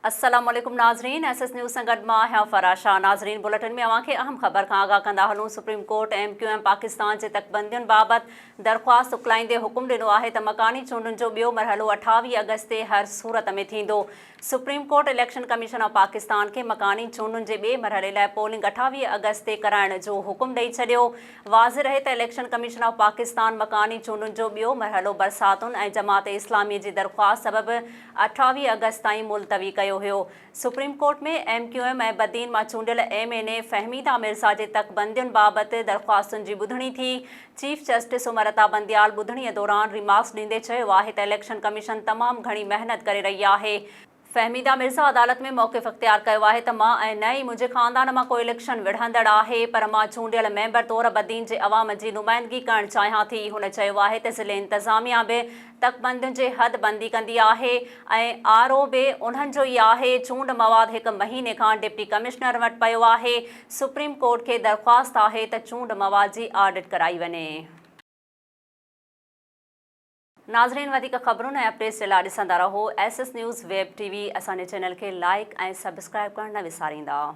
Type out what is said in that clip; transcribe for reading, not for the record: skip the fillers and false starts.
السلام عليڪم ناظرين ايس ايس نيوز سان گڏ مان آهيان فرح شاهه ناظرين بلٽن ۾ اوهان کي اهم خبر کان آگاهه ڪندا هلون supreme court M Q M Pakistan جي تڪبندين بابت درخواست اڪلائيندي حڪم ڏنو آهي ته مڪاني چونڊن جو ٻيو مرحلو 28 آگسٽ تي هر صورت ۾ ٿيندو supreme court election commission of Pakistan کي مڪاني چونڊن جي ٻئي مرحلي لاء پولنگ 28 آگسٽ تي ڪرائڻ جو حڪم ڏئي ڇڏيو. واضح رهي ته اليڪشن ڪميشن آف پاڪستان مڪاني چونڊن جو ٻيو مرحلو برساتن ۽ جماعت اسلامي جي درخواست سبب 28 آگسٽ تائين ملتوي ڪيو هيو. Supreme court ۾ M Q M ۽ Badin مان چونڊيل M N A Fahmida Mirza جي تڪبندين بابت درخواستن جي ٻڌڻي ٿي. چيف جسٽس عمر عطا بنديال ٻڌڻي دوران ريمارڪس ڏيندي چيو آهي ته اليڪشن ڪميشن تمام گهڻي محنت ڪري رهي آهي. فهميده مرزا عدالت ۾ موقف اختيار ڪيو آهي ته مان ۽ نه ئي منهنجي خاندان مان ڪو اليڪشن وڙهندڙ آهي پر مان چونڊيل ميمبر طور بدين جي عوام جي نمائندگي ڪرڻ چاهيان ٿي. هن چيو آهي ته ضلعي انتظاميا به تڪبندين جي حد بندي ڪندي آهي ۽ آر او به انهن جو ئي آهي، چونڊ مواد هڪ مهيني کان ڊپٽي ڪمشنر وٽ پيو آهي، سپريم ڪورٽ کي درخواست آهي ته چونڊ مواد جي آڊٽ ڪرائي وڃي. ناظرين وڌيڪ خبرن ۽ اپڊيٽس جي لاء ڏسندا رهو S S news web T V اسان جي چينل کي لائيڪ ۽ سبسڪرائيب ڪرڻ نه وساريندا.